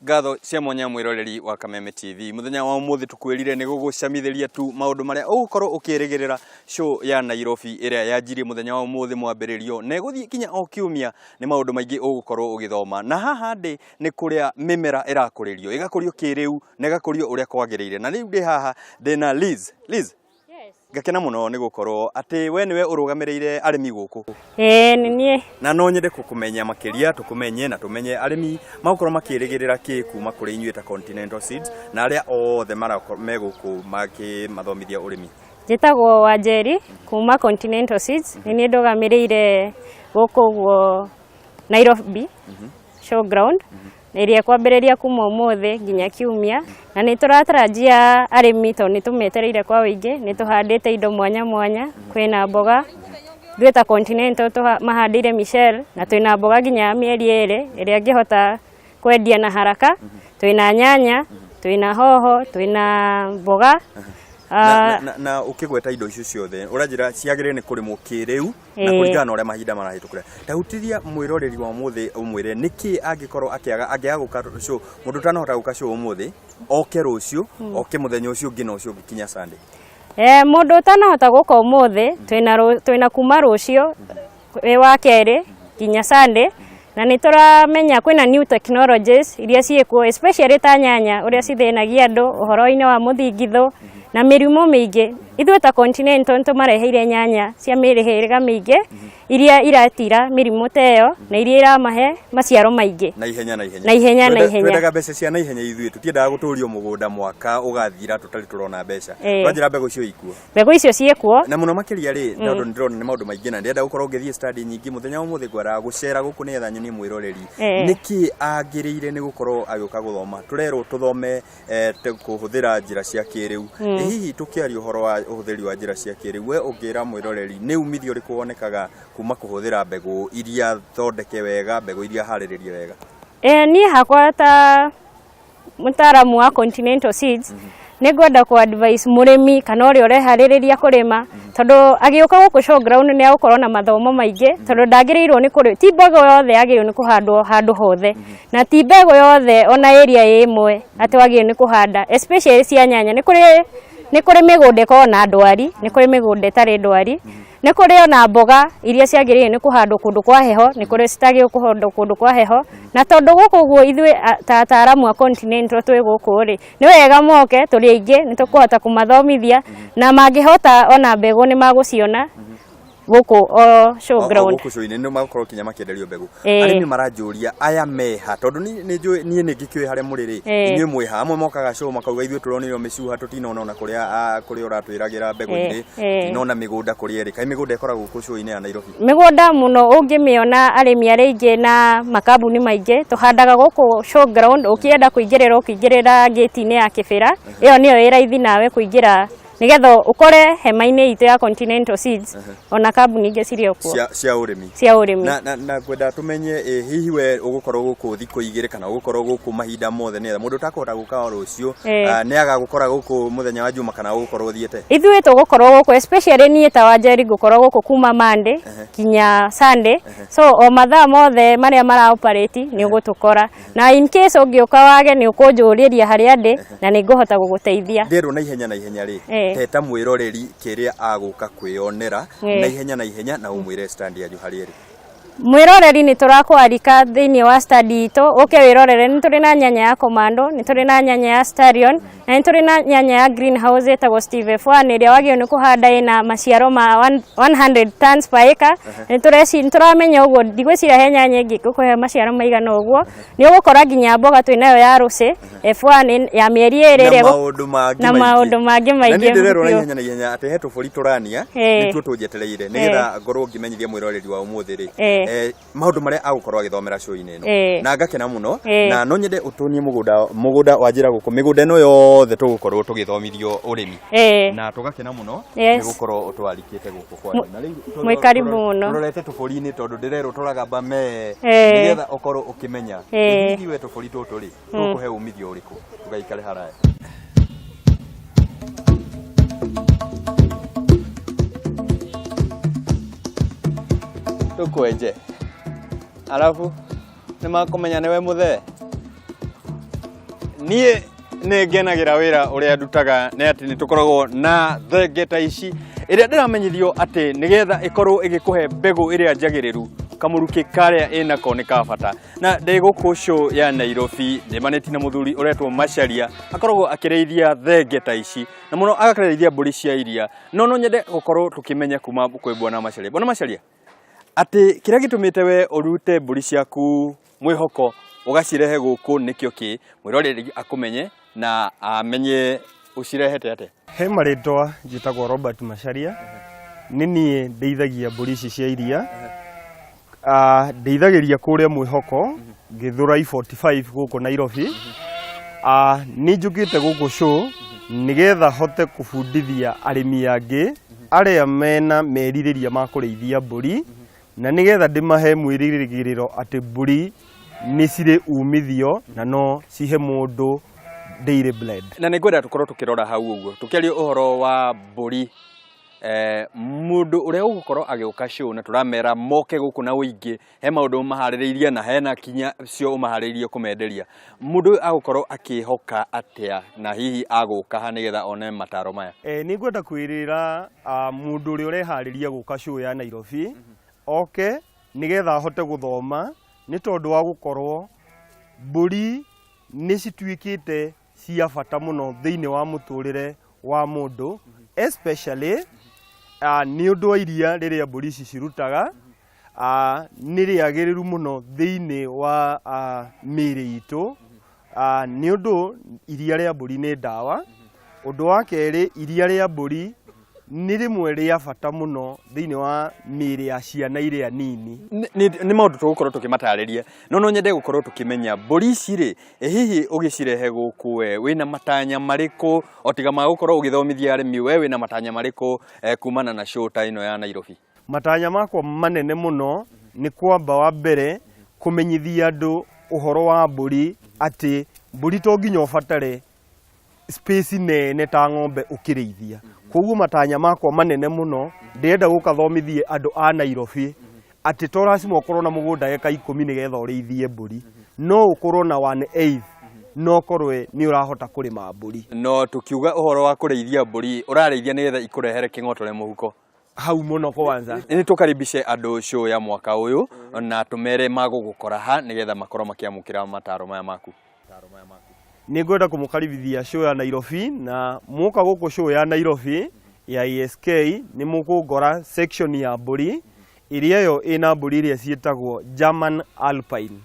Ngatho cia mwanya mwiroreri wa Kameme TV. Muthenya wa umuthi tukwirire ni gugucamithĩria tu maundu maria ugukorwo ukirigirira show ya Nairobi ĩrĩa yanjirie muthenya wa umuthi mwambĩrĩrio na ĩgũthiĩ kinya o kiumia. Nĩ maundu maingĩ ũgũkorwo ũgĩthoma, na haha ndĩ nĩ kũrĩa mĩmera ĩrakũrĩrio, ĩgakũrio kĩrĩu na ĩgakũrio ũrĩa kwagĩrĩire. Na rĩu ndĩ haha ndĩna Liz. Liz, Yes. ngakena mũno nĩ gũkorwo atĩ we nĩwe ũrũgamĩrĩire arĩmi gũkũ. Ĩĩ, nĩ niĩ. Na no nyende kũkũmenya makĩria, tũkũmenye na tũmenye arĩmi magũkorwo makĩrĩgĩrĩra kĩ kuma kũrĩ inyuĩ ta Continental Seeds na arĩa othe me gũkũ makĩmathomithia ũrĩmi. Njĩtagwo Wanjeri kuma Continental Seeds. Nĩ niĩ ndũgamĩrĩire gũkũ ũguo Nairobi Showground, ĩrĩa ĩkwambĩrĩria kuma ũmũthĩ nginya kiumia. Na nĩ tũratarajia arĩmi, tondũ nĩ tũmetereire kwa ũingĩ. Nĩ tũhandĩte indo mwanya mwanya, kwĩna mboga ithuĩ ta Continental mahandĩire Michelle, na twĩna mboga nginya ya mĩeri 2 ĩrĩa angĩhota kwendia na haraka. Twĩna nyanya, twĩna hoho, twĩna mboga. Na ũkĩgweta indo icio ciothe ũranjĩra ciagĩrĩire nĩ kũrĩmwo kĩrĩu na kũringana na ũrĩa mahinda marahĩtũkĩra. Tahutithia mwĩroreri wa ũmũthĩ, ũmwĩre nĩkĩ angĩkorwo akĩaga angĩaga gũka show, mũndũ ũtanahota gũka show ũmũthĩ oke rũciũ, oke mũthenya ũcio ũngĩ na ũcio ũngĩ kinya Sunday. Mũndũ ũtanahota gũka ũmũthĩ, twĩna kuma rũciũ wĩ wa kerĩ nginya Sunday. Na nĩ tũramenya kwĩna new technologies iria ciĩkuo, especially ta nyanya, ũrĩa cithĩnagia andũ ũhoro-inĩ wa mũthingithũ na mĩrimũ mĩingĩ. Ithuĩ ta Continental nĩ tũmareheire nyanya cia mĩhĩrĩga mĩingĩ iria iratira mĩrimũ ta ĩyo na iria iramahe maciaro maingĩ na ihenya na ihenya. Na ihenya na ihenya. Twendaga mbeca cia na ihenya ithuĩ, tũtiendaga gũtũrio mũgũnda mwaka ũgathira tũtarĩ tũrona mbeca. Twanjĩra mbegũ icio ikuo. Mbegũ icio ciĩkuo. Na mũno makĩria rĩ, tondũ nĩ ndĩrona nĩ maũndũ maingĩ na ndĩrenda gũkorwo ngĩthiĩ study nyingĩ mũthenya wa ũmũthĩ, ngwendaga gũcera gũkũ nĩgetha nyonie mwĩroreri nĩkĩ agĩrĩire nĩ gũkorwo agĩũka gũthoma. Tũrerwo tũthome kũhũthĩra njĩra cia kĩrĩu. Hihi tũkĩaria ũhoro wa ũhũthĩri wa njĩra cia kĩrĩu, we ũngĩra mwĩroreri nĩ umithio ũrĩkũ wonekaga kuma kũhũthĩra mbegũ iria thondeke wega, mbegũ iria harĩrĩrie wega? Niĩ hakwa ta mũtaaramu wa Continental Seeds nĩ ngwenda kũ advise mũrĩmi kana ũrĩa ũreharĩrĩria kũrĩma, tondũ agĩũka gũkũ showground nĩ agũkorwo na mathomo maingĩ, tondũ ndagĩrĩirwo nĩ kũrĩ ti mbegũ yothe yagĩrĩirwo nĩ kũhandwo handũ hothe, na ti mbegũ yothe ona area ĩ ĩmwe atĩ wagĩrĩirwo nĩ kũhanda, especially cia nyanya. Nĩ kũrĩ mĩgũnda ĩkoragwo na ndwari, nĩ kũrĩ mĩgũnda ĩtarĩ ndwari, nĩ kũrĩ ona mboga iria ciagĩrĩire nĩ kũhandwo kũndũ kwa heho, nĩ kũrĩ citagĩrĩirwo kũhandwo kũndũ kwa heho. Na tondũ gũkũ ũguo ithuĩ ta ataaramu a Continental twĩ gũkũ rĩ, nĩ wega moke, tũrĩ aingĩ, nĩ tũkũhota kũmathomithia, na mangĩhota ona mbegũ nĩ magũciona gũkũ o showground. Gũkũ show-inĩ nĩ magũkorwo kinya makĩenderio mbegũ. Arĩmi maranjũria aya meha, tondũ nĩ njũĩ niĩ nĩ ngĩkĩũĩ harĩa mũrĩ rĩ, inyuĩ mwĩha. Amwe mokaga show makauga ithuĩ tũronire mĩcuha, tũtinona ona kũrĩa kũrĩa ũratwĩragĩra mbegũ irĩ, tũtinona mĩgũnda kũrĩa ĩrĩ. Kaĩ mĩgũnda ĩkoragwo gũkũ show-inĩ ya Nairobi? Mĩgũnda mũno ũngĩmĩona, arĩmi arĩa aingĩ na makambuni maingĩ tũhandaga gũkũ showground. Ũkĩenda kũingĩrĩra, ũkĩingĩrĩra gate-inĩ ya Kĩbĩra, ĩyo nĩyo ĩ raithi nawe kũingĩra nĩgetha ũkore hema-inĩ itũ ya Continental Seeds, ona kambuni ingĩ cirĩ o kuo. Cia ũrĩmi. Cia ũrĩmi. Na ngwenda tũmenye hihi we ũgũkorwo gũkũ thikũ 2 kana ũgũkorwo gũkũ mahinda mothe, nĩgetha mũndũ ũtakũhota gũka o rũciũ nĩ agagũkora gũkũ mũthenya wa Juma kana ũgũkorwo ũthiĩte? Ithuĩ tũgũkorwo gũkũ, especially niĩ ta Wanjeri ngũkorwo gũkũ kuma Monday nginya Sunday, so o mathaa mothe marĩa mara operate nĩ ũgũtũkora. Na in case ũngĩũka wage, nĩ ũkũnjũrĩria harĩa ndĩ na nĩ ngũhota gũgũteithia. Nderwo na ihenya na ihenya rĩ, teta mwĩroreri kĩrĩa agũka kwĩyonera na ihenya na ihenya, na ũmwĩre stand yanyu harĩa ĩrĩ. Mwĩroreri, nĩ tũrakwarika thĩinĩ wa stand itũ ũke wĩrorere. Nĩ tũrĩ na nyanya ya Commando, nĩ tũrĩ na nyanya ya Stallion, na nĩ tũrĩ na nyanya ya greenhouse ĩtagwo Steve F1 ĩrĩa wagĩrĩirwo nĩ kũhanda ĩna maciaro ma 100 tons per acre. Nĩ tũramenya ũguo, ndigwĩciria he nyanya ĩngĩ ĩgũkũhe maciaro maigana ũguo. Nĩ ũgũkora nginya mboga twĩnayo ya Rũcĩ F1 ya mĩeri 2 na ĩrĩa maũndũ mangĩ na maũndũ mangĩ Na niĩ maingĩ ndĩrerwo na biũ. ihenya na ihenya atĩ he tũbũri tũrania, nĩtuo tũnjetereire nĩgetha ngorwo ngĩmenyithia mwĩroreri wa ũmũthĩ rĩ maũndũ marĩa agũkorwo agĩthomera show-inĩ ĩno. Na ngakena mũno. Na no nyende ũtũnie mũgũnda wa njĩra gũkũ, mĩgũnda ĩno yothe tũgũkorwo tũgĩthomithio ũrĩmi, na tũgakena mũno nĩ gũkorwo ũtwarikĩte gũkũ kwanyu. Na rĩu Mwĩ karibu mũno. Tũrorete tũbũri-inĩ, tondũ ndĩrerwo tũragamba mee, nĩgetha ũkorwo ũkĩmenya hihi we tũbũri tũtũ rĩ tũkũhe umithio ũrĩkũ. Tũgaikare haraya. Tũkwenje, arabu nĩ makũmenya nĩwe mũthee. Niĩ nĩ ngenagĩra wĩra ũrĩa ndutaga nĩ atĩ nĩ tũkoragwo na thenge ta ici ĩrĩa ndĩramenyithio atĩ nĩgetha ĩkorwo ĩgĩkũhe mbegũ ĩrĩa njagĩrĩru kamũrukĩ karĩa ĩnako nĩ ka bata. Na ndĩ gũkũ show ya Nairobi njemanĩtie na mũthuri ũretwo Macharia, akoragwo akĩrĩithia thenge ta ici na mũno akarĩithia mbũri cia iria. No no nyende gũkorwo tũkĩmenya kuma kwĩ bwana Macharia. Bwana Macharia, atĩ kĩrĩa gĩtũmĩte we ũrute mbũri ciaku mwĩhoko ũgacirehe gũkũ nĩkĩo kĩ? Mwĩroreri akũmenye na amenye ũcirehete atĩa. He marĩtwa njĩtagwo Robert Macharia, nĩ niĩ ndĩithagia mbũri ici cia iria. Ah, Ndĩithagĩria kũrĩa mwĩhoko Gĩthũrai 45 gũkũ Nairobi. Ah, Nĩ njũkĩte gũkũ show nĩgetha hote kũbundithia arĩmi angĩ arĩa mena merirĩria ma kũrĩithia mbũri na nĩgetha ndĩmahe mwĩrĩgĩrĩro atĩ mbũri nĩ cirĩ umithio na no cihe mũndũ daily bread. Na nĩ ngwenda tũkorwo tũkĩrora hau ũguo tũkĩaria ũhoro wa mbũri, mũndũ ũrĩa ũgũkorwo agĩũka show na tũramera moke gũkũ na ũingĩ, he maũndũ ũmaharĩrĩirie na hena kinya cio ũmaharĩrĩirie kũmenderia, mũndũ ũyũ agũkorwo akĩhoka atĩa na hihi agũka ha nĩgetha one mataro maya? Nĩ ngwenda kwĩrĩra mũndũ ũrĩa ũreharĩria gũka show ya Nairobi oke nĩgetha ahote gũthoma, nĩ tondũ wa gũkorwo mbũri nĩ cituĩkĩte cia bata mũno thĩinĩ wa mũtũrĩre wa mũndũ, especially nĩ ũndũ wa iria rĩrĩa mbũri ici cirutaga, nĩ rĩagĩrĩru mũno thĩinĩ wa mĩĩrĩ itũ, nĩ ũndũ iria rĩa mbũri nĩ ndawa. Ũndũ wa kerĩ, iria rĩa mbũri nĩ rĩmwe rĩa bata mũno thĩinĩ wa mĩĩrĩ ya ciana iria nini. Nĩ maũndũ tũgũkorwo tũkĩmatarĩria, no no nyende gũkorwo tũkĩmenya mbũri ici rĩ, ĩ hihi ũgĩcirehe gũkũ we wĩna matanya marĩkũ o tiga ma gũkorwo ũgĩthomithia arĩmi, we wĩna matanya marĩkũ kumana na show ta ĩno ya Nairobi? Matanya makwa manene mũno nĩ kwamba wa mbere kũmenyithia andũ ũhoro wa mbũri, atĩ mbũri to nginya ũbatare space nene ta ng'ombe ũkĩrĩithia. Koguo matanya makwa manene mũno ndĩrenda gũka thomithie andũ a Nairobi atĩ to lazima ũkorwo na mũgũnda eka 10 nĩgetha ũrĩithie mbũri, no ũkorwo na 1/8 no ũkorwo nĩ ũrahota kũrĩma mbũri. No tũkiuga ũhoro wa kũrĩithia mbũri, ũrarĩithia nĩgetha ikũrehere kĩng'otore mũhuko? Hau mũno kwanza. Nĩ tũkaribishe andũ show ya mwaka ũyũ na tũmere magũgũkora ha nĩgetha makorwo makĩamũkĩra mataro maya maku. Nĩ ngwenda kũmũkaribithia show ya Nairobi, na mwoka gũkũ show ya Nairobi ya ASK nĩ mũkũngora section ya mbũri ĩrĩa ĩyo ĩna mbũri iria ciĩtagwo German Alpine,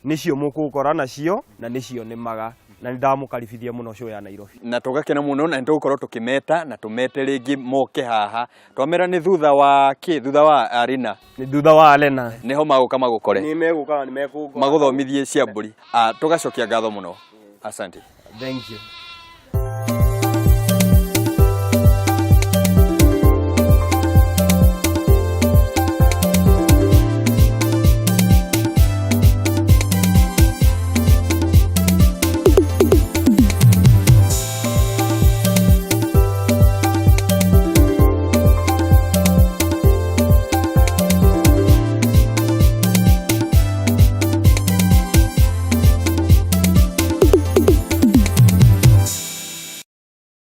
nĩcio mũkũngora nacio na nĩcio nĩmaga, na nĩ ndamũkaribithia mũno show ya Nairobi. Na tũgakena mũno na nĩ tũgũkorwo tũkĩmeta na tũmete rĩngĩ moke haha. Twamera nĩ thutha wa kĩ? Thutha wa Arena. Nĩ thutha wa Arena. Nĩho magũka magũkore. Nĩ megũka na nĩ mekũngora. Magũthomithie cia mbũri. Tũgacokia ngatho mũno. Asante. Thank you.